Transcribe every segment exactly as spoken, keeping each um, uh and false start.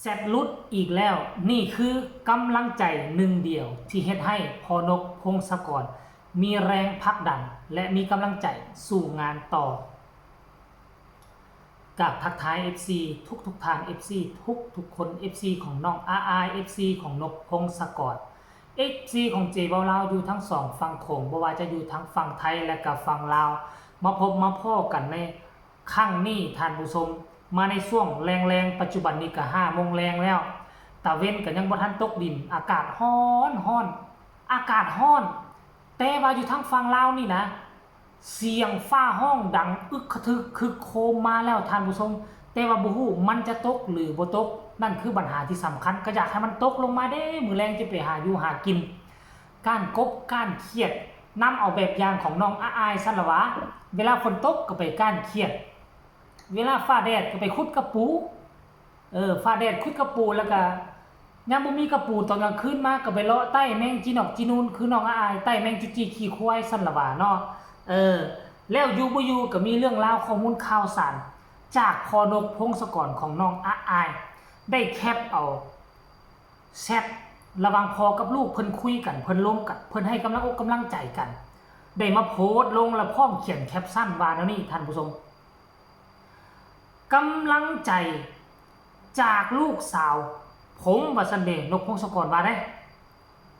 แซดหลุดอีกแล้ว นี่คือกำลังใจหนึ่งเดียวที่เฮ็ดให้พ่อนกพงศกร มีแรงผลักดัน และมีกำลังใจสู้งานต่อ กราบทักทาย เอฟซี ทุกทุกๆท่าน เอฟซี ทุกทุกๆคน เอฟซี ของน้องอาอาย เอฟซี ของนกพงศกร เอฟซี ของเจเว้าลาวอยู่ทั้งสองฝั่งโขง บ่ว่าจะอยู่ทั้งฝั่งไทยและก็ฝั่งลาว มาพบมาพ้อกันใน ครั้งนี้ท่านผู้ชม มาในช่วงแลงๆ ปัจจุบันนี้ก็ห้าโมงแลงแล้ว ตะเว็นก็ยังบ่ทันตกดิน อากาศร้อนร้อน อากาศร้อน แต่ว่าอยู่ทางฝั่งลาวนี่นะ เสียงฟ้าร้องดังอึกกระทึกครึกโครมมาแล้วท่านผู้ชม แต่ว่าบ่ฮู้มันจะตกหรือบ่ตก นั่นคือปัญหาที่สำคัญ ก็อยากให้มันตกลงมาเด้ มื้อแลงจะไปหาอยู่หากิน ก้านกบก้านเขียด นำเอาแบบอย่างของน้องอาอายซั่นละวะ เวลาฝนตกก็ไปก้านเขียด เวลาฟ้าแดดก็ไปขุดกะปู เออ ฟ้าแดดขุดกะปูแล้วก็ ยามบ่มีกะปูตอนกลางคืนมาก็ไปเลาะไต่แมงจีนอกจีนูน คือน้องอาอายไต่แมงจุจีขี้ควายซั่นละวะเนาะ เออ แล้วอยู่บ่อยู่ก็มีเรื่องราวข้อมูลข่าวสาร จากพ่อนกพงศกรของน้องอาอาย ได้แคปเอา แชทระหว่างพ่อกับลูกเพิ่นคุยกัน เพิ่นลมกัน เพิ่นให้กำลังอกกำลังใจกัน ได้มาโพสต์ลงและพร้อมเขียนแคปชั่นว่าแนวนี้ท่านผู้ชม กำลังใจจากลูกสาวผม ว่าซั่นเด้ นกพงศกรว่าเด้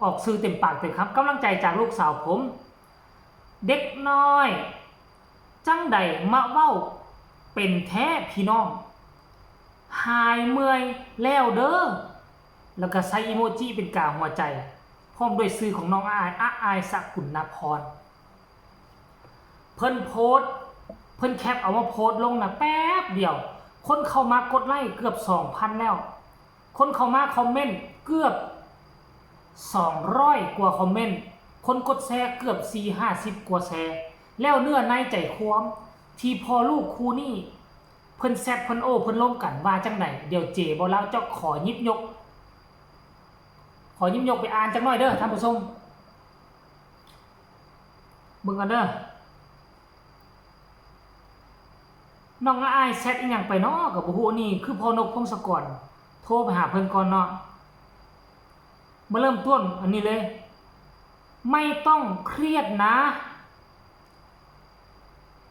ออกชื่อเต็มปากเต็มคำ กำลังใจจากลูกสาวผม เด็กน้อย จั่งใดมาเว้าเป็นแท้พี่น้อง หายเมื่อยแล้วเด้อ แล้วก็ใส่อีโมจิเป็นกาหัวใจ พร้อมด้วยชื่อของน้องอาอาย อาอาย สกุลนพร เพิ่นโพสต์ เพิ่นแคปเอามาโพสต์ลงนะแป๊บเดียว คนเข้ามากดไลค์เกือบสองพันแล้ว คนเข้ามาคอมเมนต์เกือบสองร้อยกว่าคอมเมนต์ คนกดแชร์เกือบสี่ห้าสิบกว่าแชร์ แล้วเนื้อในใจความที่พ่อลูกคู่นี้ เพิ่นแซดเพิ่นโอ้เพิ่นลมกันว่าจั่งใด เดี๋ยวเจเว้าลาวจะขอหยิบยก ขอหยิบยกไปอ่านจักหน่อยเด้อท่านผู้ชม เบิ่งกันเด้อ น้องอาอายแซดอีหยังไปน้อก็บ่ฮู้ นี่คือพ่อนกพงศกร โทรไปหาเพิ่นก่อนเนาะ มาเริ่มต้นอันนี้เลย ไม่ต้องเครียดนะ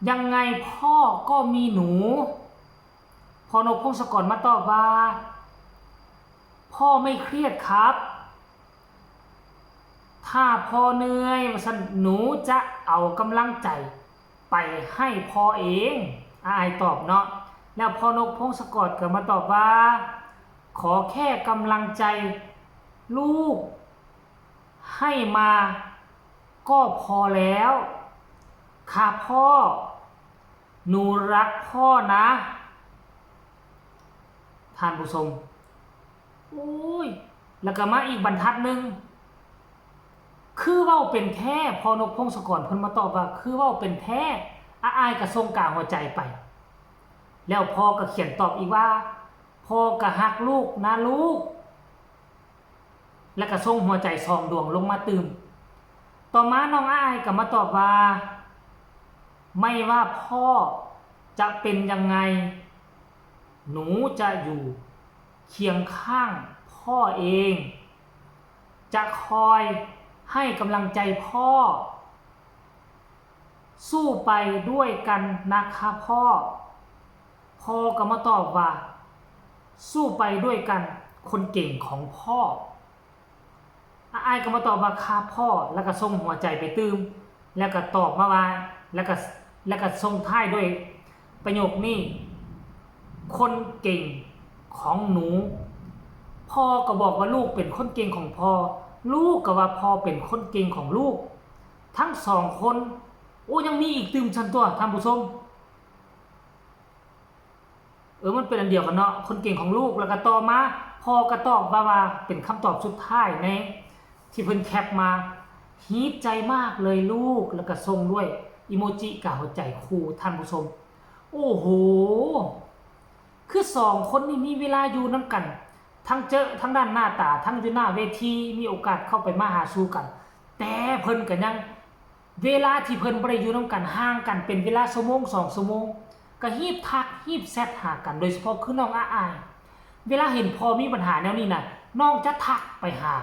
ยังไงพ่อก็มีหนู พ่อนกพงศกรมาตอบว่า พ่อไม่เครียดครับ ถ้าพ่อเหนื่อยว่าซั่น หนูจะเอากำลังใจไปให้พ่อเอง อาอายตอบเนาะ แล้วพ่อนกพงศกรก็มาตอบว่า ขอแค่กำลังใจลูกให้มาก็พอแล้ว ค่ะพ่อ หนูรักพ่อนะ ท่านผู้ชม โอ้ย แล้วก็มาอีกบรรทัดหนึ่ง คือเว้าเป็นแท้ พ่อนกพงศกรเพิ่นมาตอบว่า คือเว้าเป็นแท้ อาอายก็ส่งกาหัวใจไป แล้วพ่อก็เขียนตอบอีกว่า พ่อก็ฮักลูกนะลูก แล้วก็ส่งหัวใจสองดวงลงมาตื่ม ต่อมาน้องอาอายก็มาตอบว่า ไม่ว่าพ่อจะเป็นยังไง หนูจะอยู่เคียงข้างพ่อเอง จะคอยให้กำลังใจพ่อ สู้ไปด้วยกันนะคะพ่อ พ่อก็มาตอบว่า สู้ไปด้วยกันคนเก่งของพ่อ อาอายก็มาตอบว่า ค่ะพ่อ แล้วก็ส่งหัวใจไปตื่ม แล้วก็ตอบมาว่า แล้วก็ แล้วก็ส่งท้ายด้วยประโยคนี้ คนเก่งของหนู พ่อก็บอกว่าลูกเป็นคนเก่งของพ่อ ลูกก็ว่าพ่อเป็นคนเก่งของลูก ทั้งสองคน โอ้ ยังมีอีกตื่มซั่นตั๊วท่านผู้ชม เออ มันเป็นอันเดียวกันเนาะ คนเก่งของลูก แล้วก็ต่อมา พ่อก็ตอบว่า ว่าเป็นคำตอบสุดท้ายในที่เพิ่นแคปมา ฮีตใจมากเลยลูก แล้วก็ส่งด้วยอีโมจิกาหัวใจคู่ ท่านผู้ชม โอ้โห คือสองคนนี่มีเวลาอยู่นำกัน ทั้งเจอทางด้านหน้าตา ทั้งอยู่หน้าเวที มีโอกาสเข้าไปมาหาสู่กัน แต่เพิ่นก็ยัง เวลาที่เพิ่นบ่ได้อยู่นำกัน ห่างกันเป็นเวลาชั่วโมงสองชั่วโมง ก็ฮีบทักฮีบแชทหากัน โดยเฉพาะคือน้องอาอาย เวลาเห็นพ่อมีปัญหาแนวนี้นะ น้องจะทักไปหา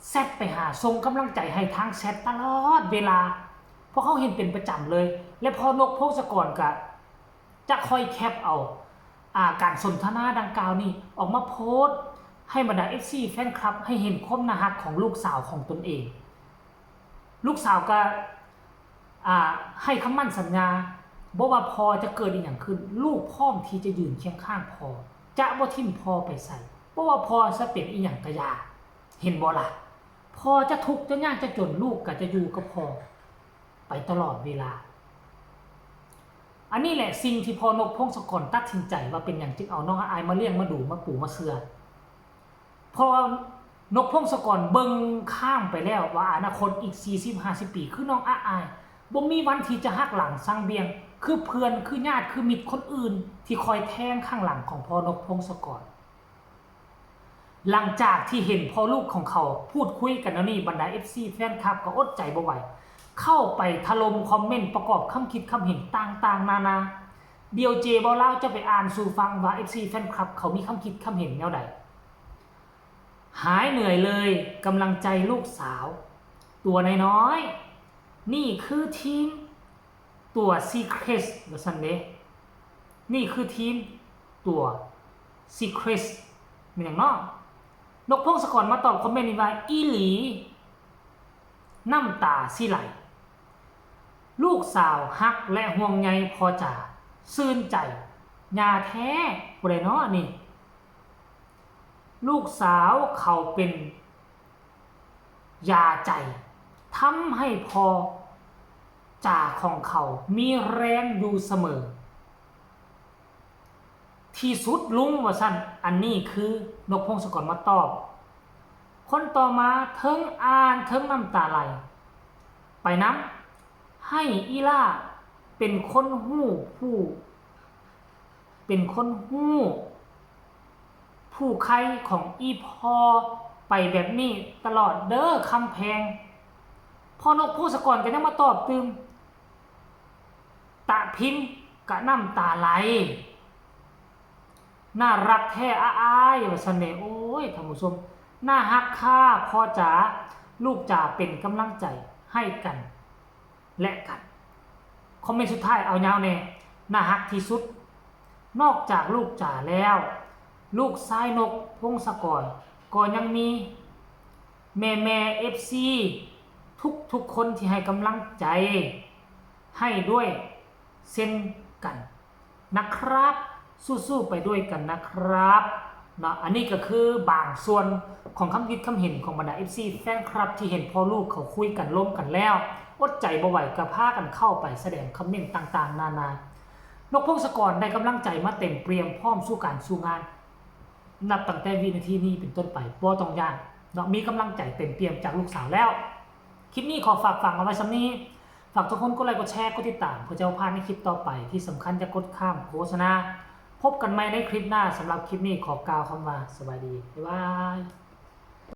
แชทไปหา ส่งกำลังใจให้ทางแชทตลอดเวลา เพราะเขาเห็นเป็นประจำเลย และพ่อนกพงศกรก็จะคอยแคปเอา อ่า การสนทนาดังกล่าวนี้ออกมาโพสต์ให้บรรดา เอฟซี แฟนคลับ ให้เห็นความน่าฮักของลูกสาวของตนเอง ลูกสาวก็ อ่า ให้คำมั่นสัญญา บ่ว่าพ่อจะเกิดอีหยังขึ้น ลูกพร้อมที่จะยืนเคียงข้างพ่อ จะบ่ทิ่มพ่อไปไส บ่ว่าพ่อจะเป็นอีหยังก็อย่า เห็นบ่ล่ะ พ่อจะทุกข์จะยากจะจน ลูกก็จะอยู่กับพ่อไปตลอดเวลา อันนี้แหละสิ่งที่พ่อนกพงศกรตัดสินใจว่าเป็นหยังจึงเอาน้องอายมาเลี้ยงมาดูมาปูมาเซื่อ เพราะว่านกพงศกรเบิ่งข้ามไปแล้วว่าอนาคตอีก สี่สิบ ห้าสิบ ปี คือน้องอายบ่มีวันที่จะหักหลังสังเบียง คือเพื่อน คือญาติ คือมิตรคนอื่น ที่คอยแทงข้างหลังของพ่อนกพงศกร หลังจากที่เห็นพ่อลูกของเขาพูดคุยกันแล้วนี่ บรรดา เอฟซี แฟนคลับก็อดใจบ่ไหว เข้าไปถล่มคอมเมนต์ประกอบคำคิดคำเห็นต่างๆ นานา เดี๋ยวเจเบาลาวจะไปอ่านสู่ฟังว่า เอฟซี แฟนคลับเขามีคำคิดคำเห็นแนวใด หายเหนื่อยเลยกำลังใจลูกสาว ตัวน้อยๆ นี่คือทีมตัว Secret ว่าซั่นเด้ นี่คือทีมตัว Secret แม่นหยังเนาะ นกพงศกรมาตอบคอมเมนต์นี้ว่า อีหลี น้ำตาสิไหล ลูกสาวฮักและห่วงใยพ่อจ๋า ซื่นใจ ยาแท้ ผู้ใดเนาะนี่ ลูกสาวเขาเป็นยาใจ ทำให้พ่อจ๋าของเขามีแรงอยู่เสมอ ที่สุดลุงว่าซั่น อันนี้คือนกพงศกรมาตอบ คนต่อมาเทิงอ่านเทิงน้ำตาไหล ไปนำ ให้อีหล่าเป็นคนฮู้ผู้ เป็นคนฮู้ผู้ใคร่ของอีพ่อไปแบบนี้ตลอดเด้อคำแพง พ่อนกพงศกรก็ยังมาตอบตื่ม ตะพิมกะน้ำตาไหล น่าฮักแท้อ้ายว่าซั่นเด้ โอ้ย ท่านผู้ชม น่าฮักค่ะพ่อจ๋า ลูกจ๋าเป็นกำลังใจให้กันและกัน คอมเมนต์สุดท้ายเอายาวแน่ น่าฮักที่สุด นอกจากลูกจ๋าแล้ว ลูกชายนกพงศกร ก็ยังมีแม่แม่ เอฟซี ทุกทุกๆคนที่ให้กำลังใจ ให้ด้วยเช่นกันนะครับ สู้ๆไปด้วยกันนะครับเนาะ อันนี้ก็คือบางส่วนของคำคิดคำเห็นของบรรดา เอฟซี แฟนคลับที่เห็นพ่อลูกเขาคุยกันล้มกันแล้ว อดใจบ่ไหวก็พากันเข้าไปแสดงคอมเมนต์ต่างๆ นานา นกพงศกรได้กำลังใจมาเต็มเปี่ยมพร้อมสู่การสู่งาน นับตั้งแต่วินาทีนี้เป็นต้นไปบ่ต้องย้านเนาะ มีกำลังใจเต็มเปี่ยมจากลูกสาวแล้ว คลิปนี้ขอฝากฝังเอาไว้ส่ำนี้ ฝากทุกคนกดไลค์กดแชร์กดติดตามเพื่อจะบ่พลาดในคลิปต่อไป ที่สำคัญอย่ากดข้ามโฆษณา พบกันใหม่ในคลิปหน้า สำหรับคลิปนี้ขอกล่าวคำว่าสบายดี บ๊ายบาย